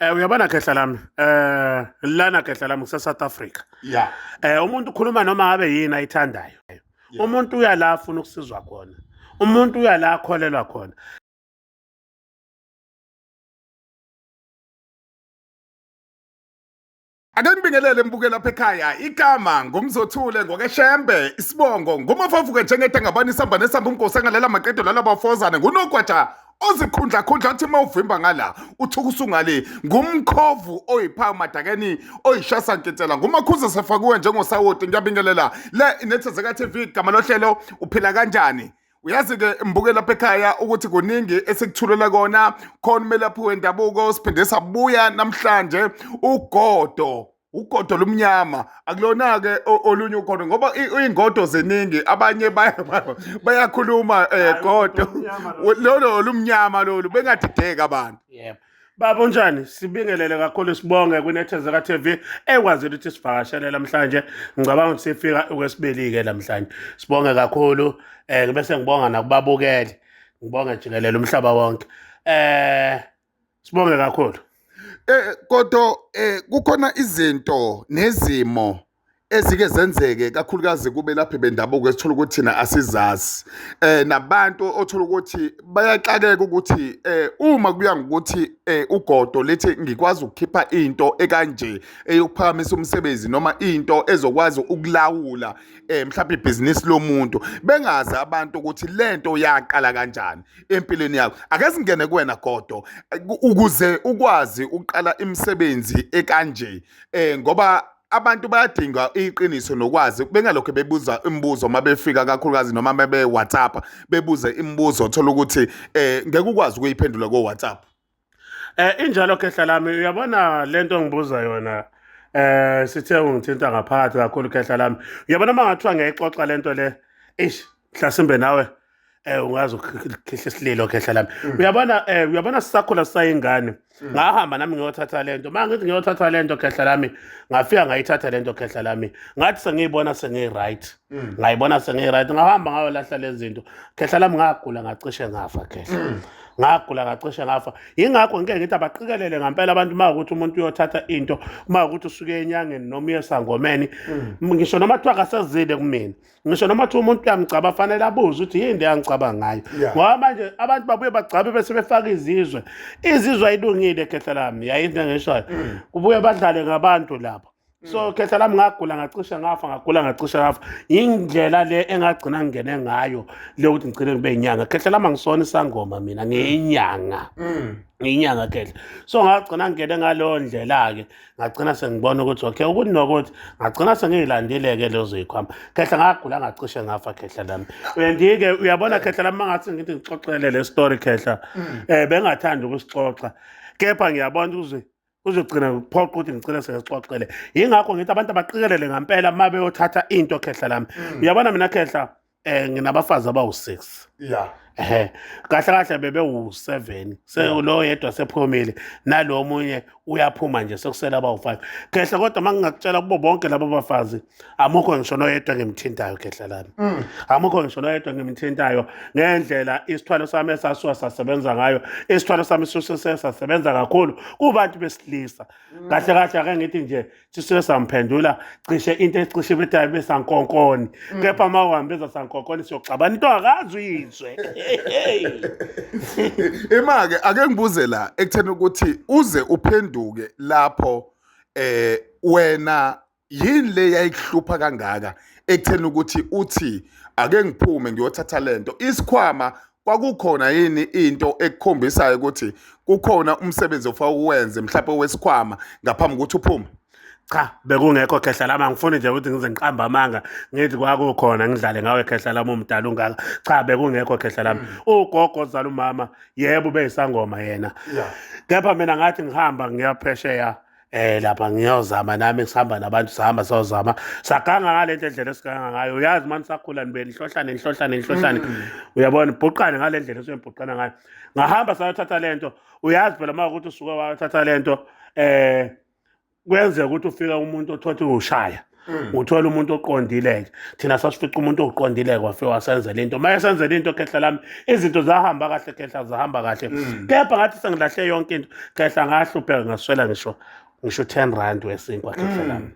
Uyabona khehla lami, lana khehla lami kuse South Africa. Yeah. Umuntu ukhuluma noma ngabe yini ayithandayo. Umuntu uya la afuna ukusizwa khona. Umuntu uya la akholelwa khona. Ake ngibingelele mbuke lapha ekhaya igama ngumzothule ngokeshembe isibongo ngumafavuke njengedangabani isamba nesamba umgosi angalela maqedo lala bafozane ngunogwaja ozikhundla khundla athi uma uvimba ngala uthuka usungale ngumkhovu oyipha madakeni oyishasa nketsela ngumakhuza sefakiwe njengosawoti ngiyabingelela le inethezeka TV igama lohlelo uphila kanjani. Uyazi-ke mbuke lapha ekhaya ukuthi kuningi esikuthulela kona khona umelaphi wendabuko siphinde sabuya namhlanje ugodo ugodo lumnyama akulona-ke olunye ugodo ngoba iy'ngodo ziningi abanye bayakhuluma um godo lolo olumnyama lolu bengadideki abantu. Yebo. Baba unjani? Sibingelele kakhulu sibonge kwinethezeka TV ekwazile ukuthi sivakashele namhlanje. Ngicabanga ukuthi sifika okwesibili-ke namhlanje. Sibonge kakhulu bese ngibonga nakubabukeli. Ngibonge jikelele umhlaba wonke. Sibonge kakhulu. Kodwa kukhona izinto nezimo ezike zenzeke kakhulukazi kubelaphi bendabuko esithola ukuthi thina asizazi nabantu othola ukuthi bayaxakeka ukuthi uma kuya ngokuthi ugodo lithi ngikwazi ukukhipha into ekanje eyokuphakamisa umsebenzi noma into ezokwazi ukulawula mhlawumbe ibhizinisi lomuntu bengazi abantu ukuthi lento yaqala kanjani empilweni yakho. Ake singene kuwena godo ukuze ukwazi ukuqala imisebenzi ekanje ngoba abantu bayadinga iqiniso nokwazi bengalokho bebuza imibuzo uma befika kakhulukazi noma bebe WhatsApp bebuze imibuzo thola ukuthi ngeke ukwazi ukuyiphendula ko WhatsApp. Injalo khehla lami, uyabona lento ongibuza yona sithe ungithinta ngaphakathi kakhulu khehla lami. Uyabona uma ngathiwa ngiyayixoxa lento le, eish mhlasimbe nawe ungaze ukhihla isililo khehla lami. Uyabona uyabona sisakhula sisayingane. Ngahamba nami ngiyothatha lento. Uma ngithi ngiyothatha lento khehla lami, ngafika ngayithatha lento khehla lami. Ngathi sengiyibona sengiyi-right. Ngayibona sengiyi-right. Ngahamba ngayolahla lezi zinto. Khehla lami ngagula ngacishe ngafa khehla. Ngagula ngacishe ngafa. Yingakho ngike ngithi abaqikelele ngempela abantu uma ukuthi umuntu uyothatha into, uma ukuthi usuke enyangeni noma uye esangomeni, ngisho noma kuthiwa akasezile kumina. Ngisho noma kuthiwa umuntu uyamgcaba fanele abuze ukuthi yini le angicaba ngayo. Ngoba manje abantu babuye bagcabe bese befaka izizwe. Izizwe ayilungile khehla lami, yayinto engishoyo. Kubuye badlale ngabantu lapho. So khehla lami ngagula ngacishe ngafa, ngagula ngacishe ngafa. Indlela le engagcina ngingene ngayo le ukuthi ngigcine ngibe inyanga. Khehla lami angisona isangoma mina, ngiyinyanga. Ngiyinyanga khehla. So ngagcina ngingene ngaleyo ndlela-ke. Ngagcina sengibona ukuthi okay ukuthi nokuthi ngagcina sengiyilandile-ke lezo yikhwama. Khehla ngagula ngacishe ngafa khehla lami. And-ke uyabona khehla lami mangathi ngithi ngixoxele le story khehla bengathandi ukusixoxa. Kepha ngiyabona ukuthi kuzogcina kuphoqa ukuthi ngigcine sengixoxele. Yingakho ngithi abantu abaqikelele ngempela uma beyothatha into khehla lami. Uyabona mina khehla nginabafazi abawu-6. Yeah. Kahle kahle bebewu-7. Lo yedwa sephumile nalo omunye uyaphuma nje sekusele abawu-5. Khehla kodwa uma ngingakutshela kubo bonke labo bafazi amukho ngisho noyedwa engimthintayo khehla lami. Amukho ngisho noyedwa engimthintayo ngendlela isithwalo sami esasuka sasebenza ngayo. Isithwalo sami sisuke sasebenza kakhulu kubantu besilisa. Kahle kahle ake ngithi nje sisuke samphendula cishe into ecishe bethayi besankonkoni. Kepha uma uhambeza sankonkoni siyoxabana into akazi uyizwe. Ima-ke ake ngibuze la ekutheni ukuthi uze uphenduke lapho wena yini le yayikuhlupha kangaka ekutheni ukuthi uthi ake ngiphume ngiyothatha lento isikhwama kwakukhona yini into ekukhombisayo ukuthi kukhona umsebenzi ofaka uwenze mhlawumbe wesikhwama ngaphambi kokuthi uphume? Cha, bekungekho khehla lami, angifuni nje ukuthi ngize ngiqambe amanga ngithi kwakukhona ngidlale ngawe khehla lami umdala ungaka. Cha, bekungekho khehla lami. Ugogo ozala umama yebo ubeyisangoma yena. Kepha mina ngathi ngihamba ngiyaphesheya lapha ngiyozama nami sihamba nabantu sihamba siyozama saganga ngale ndlela esiganga ngayo. Uyazi manje sakhula nibe nihlohlane nihlohlane nihlohlane. Uyabona bhuqane ngale ndlela esiyobhuqana ngayo. Ngahamba sayothatha lento. Uyazi phela uma ukuthi usuke wayothatha lento kuyenzeka ukuthi ufika umuntu othothi ushaya. Uthola umuntu oqondile-ke. Thina sasifica umuntu oqondile-ke wafike wasenzela into. Uma esenzela into khehla lami, izinto zahamba kahle khehla, zahamba kahle. Kepha ngathi sengilahle yonke into khehla, ngahlupheka ngaswela ngisho 10 rand wesinkwa khehla lami.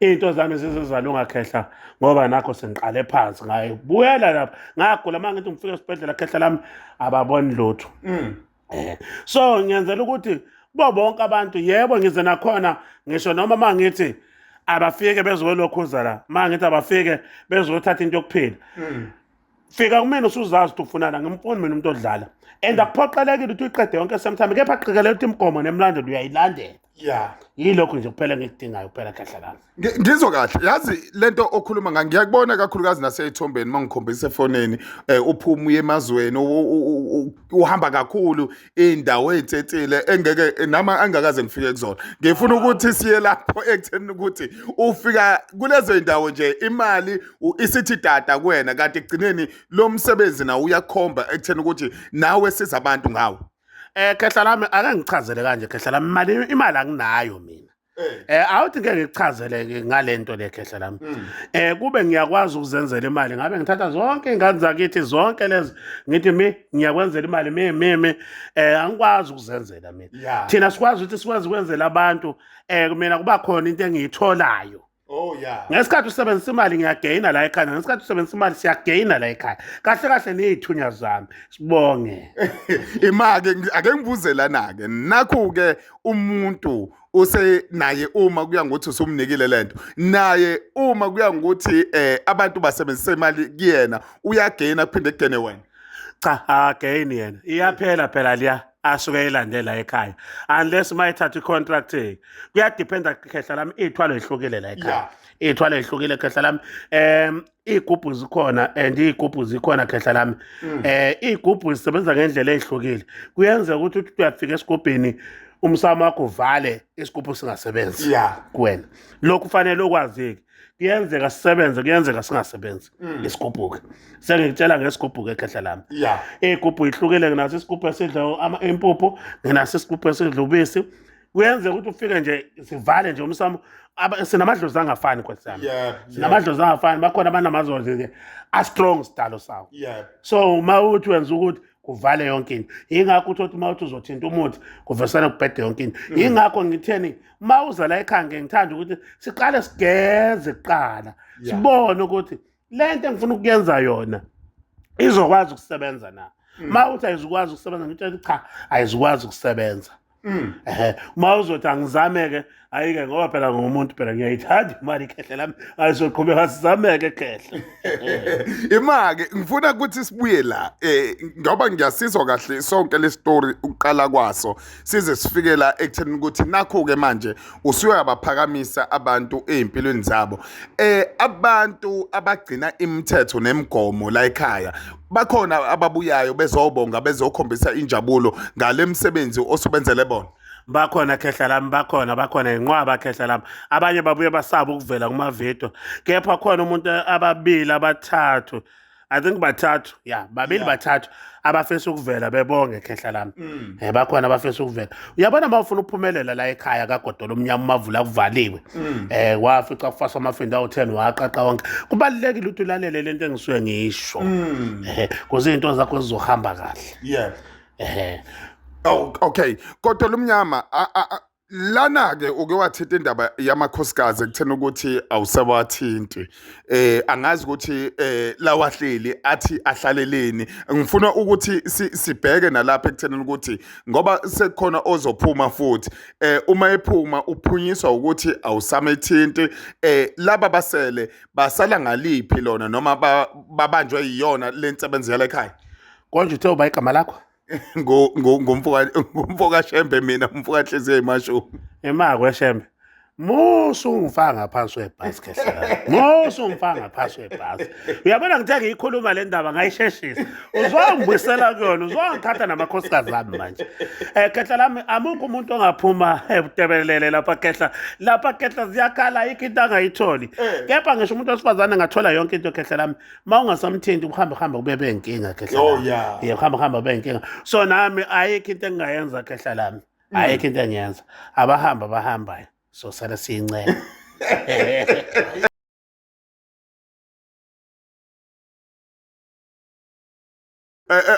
Iy'nto zami zizezalunga khehla, ngoba nakho sengiqale phansi ngayibuyela lapha, ngagula. Uma ngithi ngifike esibhedlela khehla lami, ababoni lutho. So ngiyenzela ukuthi kubo bonke abantu, yebo, ngize nakhona, ngisho noma uma ngithi abafike bezolokhuza la, uma ngithi abafike bezothatha into yokuphila, fika kumina usuzazi ukuthi ufunana. Ngimfuni mina umuntu odlala, and akuphoqelekile ukuthi uyiqede yonke same time, kepha qikelela ukuthi imigomo nemilandelo uyayilandela. Yilokhu nje kuphela engikudingayo kuphela khehla lami. Ngizwa kahle, yazi lento okhuluma ngayo ngiyakubona kakhulukazi naseyithombeni uma ngikhombisa efoneni, uphuma uye emazweni, uhamba kakhulu iy'ndawo ey'tsetsile engeke nama angakaze ngifike kuzona. Ngifuna ukuthi siye lapho ekutheni ukuthi ufika kulezo y'ndawo nje imali isithi dada kuwena, kanti ekugcineni lo msebenzi nawo uyakhomba ekutheni ukuthi nawe siza abantu ngawo. Khehla lami, ake ngichazele kanje khehla lami, imali anginayo mina. Awuthi ngeke ngikuchazele ke ngalento le khehla lami. Kube ngiyakwazi ukuzenzela imali, ngabe ngithatha zonke ingane zakithi zonke lezi, ngithi mi ngiyakwenzela imali, mi mi mi angikwazi ukuzenzela mina. Thina sikwazi ukuthi sikwazi ukwenzela abantu, mina kuba khona into engiyitholayo. Oh yeah. Ngesikhathi usebenzisa imali ngiyageyina la ekhaya, ngesikhathi usebenzisa imali siyageyina la ekhaya. Kahle kahle niyithunya zami. Sibonge. Ima-ke, ake ngibuze lana-ke, nakhu-ke umuntu usenaye uma kuya ngokuthi usumnikile lento, naye uma kuya ngokuthi abantu basebenzisa imali kuyena, uyageyina kuphinde kugene wena? Cha, akageyini yena. Iyaphela phela liya asuke eyilandela ekhaya. Unless uma ethatha i-contract, kuyadependa khehla lami, iy'thwalo y'hlukile la ekhaya. Iy'thwalo y'hlukile khehla lami. Iy'gubhu zikhona and iy'gubhu zikhona khehla lami. Iy'gubhu zisebenza ngendlela ey'hlukile. Kuyenzeka ukuthi uthi uyafika esigubhini, umsamo wakho uvale, isigubhu singasebenzi kuwena. Lokhu kufanele ukwazi-ke. Kuyenzeka sisebenze, kuyenzeka singasebenzi isigubhu-ke. Sengikutshela ngesigubhu-ke khehla lami. Iy'gubhu ihlukile, nginaso isigubhu esidla impuphu, nginaso isigubhu esidla ubisi. Kuyenzeka ukuthi ufike nje sivale nje umsamo. Sinamadlozi angafani nkosi yami. Sinamadlozi angafani, bakhona abanamadlozi nje a-strong sidalo sawo. So uma uthi wenza ukuthi kuvale yonke into, yingakho uthi uma uthi uzothinta umuthi kuvesane kubhede yonke into. Yingakho ngitheni uma uza la ekhaya, ngithanda ukuthi siqale sigeze kuqala, sibone ukuthi le nto engifuna ukuyenza yona izokwazi ukusebenza na. Uma uthi ayizukwazi ukusebenza, ngitshela cha, ayizukwazi ukusebenza. Uma uzothi angizame-ke, ayike, ngoba phela ngumuntu phela, ngiyayithanda imali khehla lami, ayizoqhubeka sizameke khehla. Ima-ke, ngifuna ukuthi sibuye la, ngoba ngiyasizwa kahle sonke le story ukuqala kwaso size sifike la ekutheni ukuthi nakho-ke manje usuyabaphakamisa abantu ey'mpilweni zabo. Abantu abagcina imithetho nemigomo la ekhaya bakhona ababuyayo bezobonga, bezokhombisa injabulo ngale msebenzi osubenzele bona? Bakhona khehla lami, bakhona, bakhona inqwaba khehla lami. Abanye babuye basaba ukuvela kumavidiyo, kepha khona umuntu ababili abathathu, I think bathathu, ya, babili, bathathu abafisa ukuvela bebonge khehla lami. Bakhona abafisa ukuvela. Uyabona, uma ufuna ukuphumelela la ekhaya kaGodola umnyama, umavula kuvaliwe, wafica kufaswa amafindo awu-10, waqaqa wonke, kubalulekile ukuthi ulalele lento engisuke ngisho, kuze iy'nto zakho zizohamba kahle. Oh, okay. Kodwa lumnyama, lana ke uke wathinta indaba yamakhosikazi ekutheni ukuthi awusawathinti. Angazi ukuthi lawahleli athi ahlaleleni. Ngifuna ukuthi sibheke nalapha ekutheni ukuthi ngoba sekukhona ozophuma futhi. Uma ephuma uphunyiswa ukuthi awusamethinti, laba basele basala ngaliphi lona, noma babanjwe yiyona lensebenzo yala ekhaya? Konje uthe uba igama lakho? Ngumfo kaShembe mina, umfo kaHliziyo eMashumi. Ima kweshembe. Musu ungifaka ngaphansi kwebhasi khehla. Musu ungifaka ngaphansi kwebhasi. Uyabona, ngithe ngiyikhuluma le ndaba ngayisheshisa. Uzongibuyisela kuyona, uzongithatha namakhosikazi ami manje. Khehla lami, amukho umuntu ongaphuma ebutebelele lapha khehla. Lapha khehla ziyakhala, ayikho into angayitholi. Kepha ngisho umuntu wesifazane angathola yonke into khehla lami, uma ungasamthinti kuhambe kuhambe kube beyinkinga khehla lami. Yebo, kuhambe kuhambe kube inkinga. So nami ayikho into engingayenza khehla lami. Ayikho into engiyenza. Abahamba abahambayo. So sale siyincela.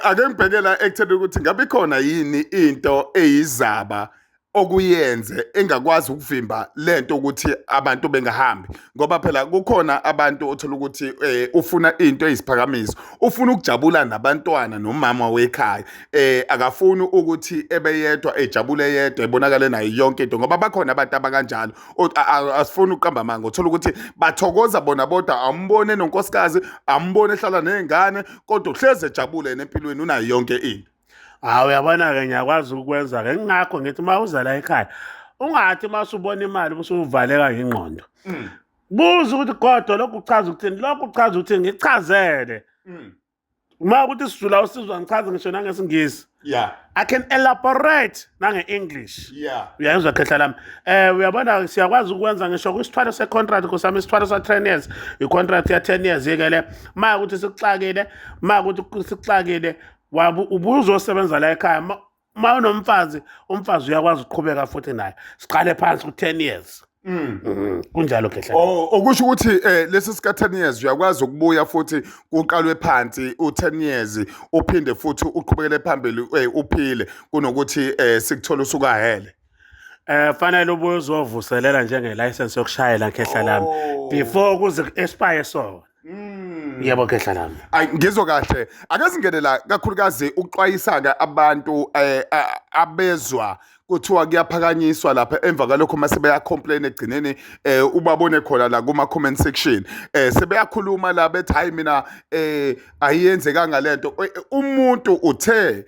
Ake ngibheke la ekutheni ukuthi ngabe ikhona yini into eyizaba okuyenze engakwazi ukuvimba lento ukuthi abantu bengahambi, ngoba phela kukhona abantu othola ukuthi ufuna into eyisiphakamiso, ufuna ukujabula nabantwana nomama wekhaya, akafuni ukuthi ebe yedwa ejabule yedwa ebonakale nayo yonke into, ngoba bakhona abantu abakanjalo. Asifuni ukuqamba amanga, uthola ukuthi bathokoza bona bodwa, awumbone nonkosikazi, awumbone ehlala ney'ngane, kodwa uhlezi ejabule yena empilweni, unayo yonke into. Hawu, uyabona-ke, ngiyakwazi ukwenza-ke, ngingakho ngithi uma uza la ekhaya ungathi uma usubona imali ubusuvaleka ngengqondo. Buza ukuthi kodwa lokhu kuchaza ukuthini, lokhu kuchaza ukuthini, ngichazele. Uma ukuthi isiZulu awusizwa, ngichaze ngisho nangesiNgisi. I can elaborate nange-English. Uyayizwa khehla lami? Uyabona siyakwazi ukwenza ngisho kwisithwalo se-contract kusami, isithwalo sa-10 years, i-contract ya-10 years ke le. Ma ukuthi sikuxakile, ma ukuthi sikuxakile, ubuzosebenza la ekhaya. Ma unomfazi, umfazi uyakwazi ukuqhubeka futhi naye. Siqale phansi ku-10 years. Kunjalo khehla. Oh, okusho ukuthi lesi sika 10 years uyakwazi ukubuya futhi kuqalwe phansi u10 years, uphinde futhi uqhubekele phambili, uphile kunokuthi sikuthola usukahele. Fanele ubuye uzovuselela njenge license yokushayela khehla lami before kuze expire so. Yebo khehla lami. Ay, ngizwe kahle. Ake singene la kakhulukazi ukuxwayisa ke abantu abezwa kuthiwa kuyaphakanyiswa lapha, emva kwalokho mase beya complain egcineni, ubabone khona la kuma comment section sebeyakhuluma la bethi hayi mina ayiyenzekanga lento. Umuntu uthe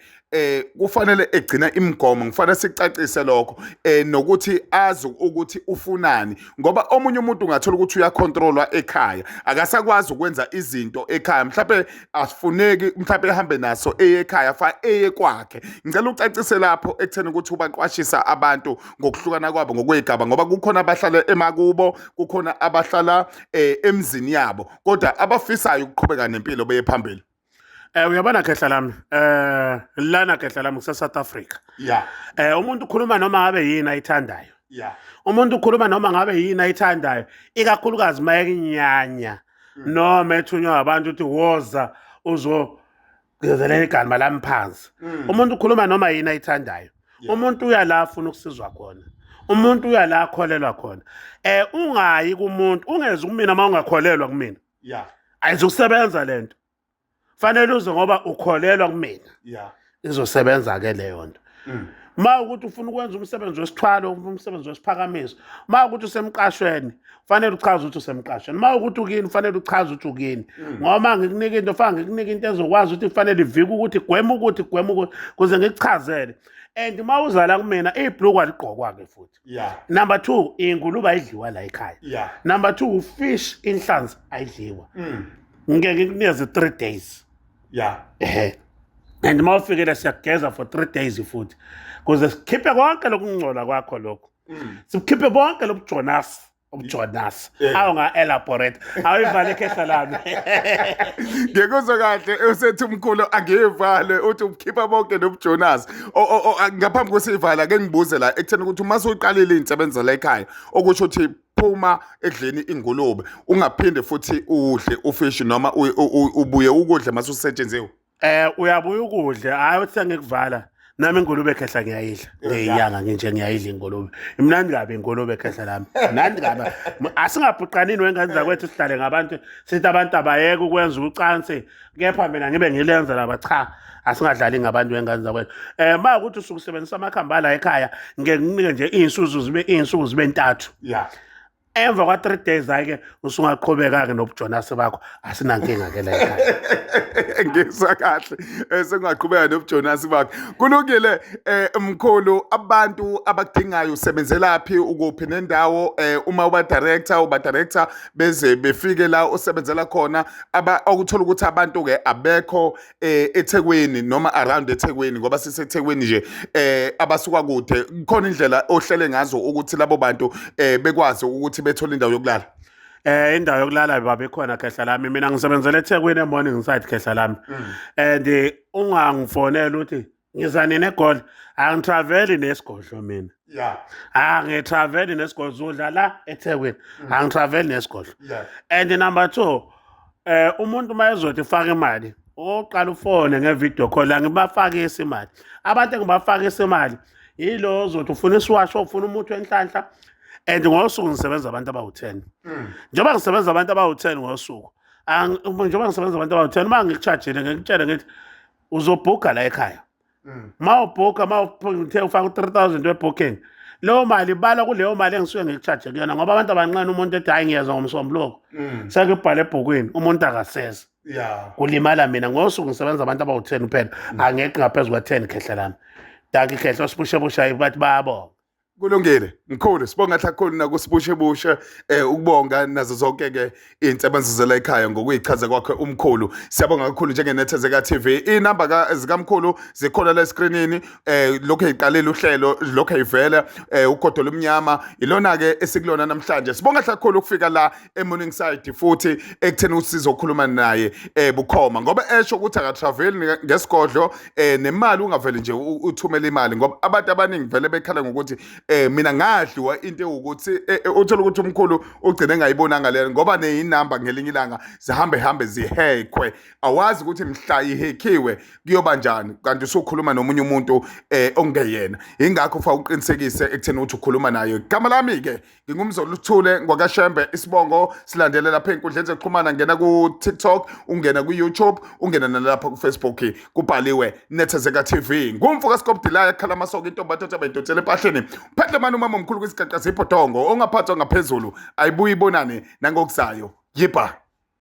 kufanele egcina imigomo, ngifanele sicacise lokho nokuthi azi ukuthi ufunani, ngoba omunye umuntu ungathola ukuthi uyacontrolwa ekhaya, akasakwazi ukwenza izinto ekhaya, mhlawumbe asifuneki mhlawumbe ehambe naso eye ekhaya, fa eye kwakhe. Ngicela ucacise lapho ekutheni ukuthi ubaqwashisa abantu ngokuhlukana kwabo ngokwegaba, ngoba kukhona abahlala emakubo, kukhona abahlala emzini yabo, kodwa abafisayo ukuqhubeka nempilo beye phambili. Uyabona khehla lami, lana khehla lami kuse South Africa. Umuntu ukhuluma noma ngabe yini ayithandayo. Umuntu ukhuluma noma ngabe yini ayithandayo, ikakhulukazi mayekinyanya noma ethunywa abantu ukuthi woza uzogezelela igama lami phansi. Umuntu ukhuluma noma yini ayithandayo. Umuntu uya la afuna ukusizwa khona. Umuntu uya la akholelwa khona. Ungayi kumuntu, ungezi kumina uma ungakholelwa kumina. Ayizukusebenza lento. Fanele uze ngoba ukholelwa kumina. Izosebenza ke leyo nto. Ma ukuthi ufuna ukwenza umsebenzi wesithwalo, umsebenzi wesiphakamiso, ma ukuthi usemqashweni, fanele uchaze ukuthi usemqashweni. Ma ukuthi ukini, fanele uchaze ukuthi ukini. Ngoba ngikunika into, fanele ngikunika into ezokwazi ukuthi kufanele ivike ukuthi gwema ukuthi gwema ukuthi, kuze ngikuchazele. And ma uzala kumina, ibhlukwe aligqokwa ke futhi. Number 2, ingulube ayidliwa la ekhaya. Number 2, fish inhlanzi ayidliwa. Ngeke ngikunikeze 3 days. And uma ufikile siyakugeza for 3 days futhi, kuze sikhiphe konke lokungcola kwakho lokho. Sikhiphe bonke lobujonasi. Ubujonasi. Awunga elaborate. Awuyivale khehla lami. Ngikuzwe kahle usethi umkhulu angiyivale, uthi ukhipha bonke nobujonasi. Ngaphambi kwesivala ke ngibuze la ekutheni ukuthi uma usuqalile insebenzo la ekhaya, okusho ukuthi phuma edleni ingulube, ungaphinde futhi udle ufish noma ubuye ukudle mase usetshenziwe. Uyabuya ukudle, hayi uthi sengikuvala. Nami ingulube khehla ngiyayidla. Ngiyiyanga nginje ngiyayidla ingulube. Imnandi kabi ingulube khehla lami. Mnandi kabi. Asingabhuqanini wengane zakwethu, sihlale ngabantu sithi abantu abayeke ukwenza ucansi, kepha mina ngibe ngilenza laba. Cha, asingadlali ngabantu wengane zakwethu. Ma ukuthi usukusebenzisa amakhamba la ekhaya, ngeke nginike nje iy'nsuku zibe ntathu. Emva kwa 3 days ke usungaqhubeka ke nobujonasi bakho, asinankinga ke la ekhaya. Ngizwa kahle, sengaqhubeka nobujonasi bakho. Kulungile mkhulu, abantu abakudingayo usebenzelaphi, ukuphi nendawo? Uma uba director, uba director beze befike la osebenzela khona, okuthola ukuthi abantu ke abekho eThekwini noma around eThekwini, ngoba siseThekwini nje, abasuka kude, khona indlela ohlele ngazo ukuthi labo bantu bekwazi ukuthi bethole indawo yokulala? Indawo yokulala baba ikhona khehla lami. Mina ngisebenzela eThekwini eMorning Side khehla lami. And ungangifonela uthi Ngiza nini eGoli? Angitraveli nesigodlo mina. Yeah. Angitraveli nesigodlo zodla la eThekwini. Angitraveli nesigodlo. Yeah. And number 2, umuntu uma ezothi faka imali, oqala ufone nge-video call angibafakisi imali. Abantu engibafakisa imali yilo ozothi ufuna isiwasho, ufuna umuthi wenhlanhla and ngosuku ngisebenza abantu abawu-10. Njengoba ngisebenza abantu abawu-10 ngosuku, njengoba ngisebenza abantu abawu-10 uma ngikuchajile ngikutshele ngithi uzobhuka la ekhaya. Uma ubhuka uma uthe ufaka u-3000 we-booking, leyo mali ibala kuleyo mali engisuke ngikuchaje kuyona ngoba abantu abancane umuntu ethi hhayi ngiyeza ngomsombuluko. Sekubhale ebhukwini umuntu akaseza. Yeah. Kulimala mina ngosuku ngisebenza abantu abawu-10 kuphela. Angeqi ngaphezu kwa-10 khehla lami. Danki khehla osibushebusha bathi bayabonga. Kulungile mkhulu, sibonga kakhulu nakusibushebushe ukubonga nazo zonke ke iy'nsebenzo zela ekhaya ngokuyichaza kwakhe umkhulu. Siyabonga kakhulu njengeNethezeka TV. Iy'namba zikamkhulu zikhona la eskrinini, lokhu eyiqalile uhlelo, lokhu eyivela ugodo lomnyama ilona ke esikulona namhlanje. Sibonga kakhulu ukufika la eMorningside futhi ekutheni ukuthi sizokhuluma naye bukhoma ngoba esho ukuthi akatraveli ngesigodlo nemali ungaveli nje uthumele imali ngoba abantu abaningi vele bekhala ngokuthi mina ngadliwa into ewukuthi uthola ukuthi umkhulu ugcine engayibonanga leyo ngoba neyinamba ngelinye ilanga zihambe hambe zihekhwe, awazi ukuthi mhla ihekhiwe kuyoba njani kanti usukhuluma nomunye umuntu ongeyena. Ingakho ufa uqinisekise ekutheni ukuthi ukhuluma naye. Igama lami ke ngingumzoluthule ngwakaShembe, isibongo silandele lapha ey'nkundleni zokuxhumana, ngena ku-TikTok, ungena ku-YouTube, ungena nalapha ku-Facebook, kubhaliwe Nethezeka TV. Ngumfo kaScope Delaya khala amasoka intombi athatha bayidonsela empahleni. Phethe mani umama omkhulu kwisigaqa zibhodongo ongaphathwa ngaphezulu ayibuyi ibonane nangokuzayo. Yibha.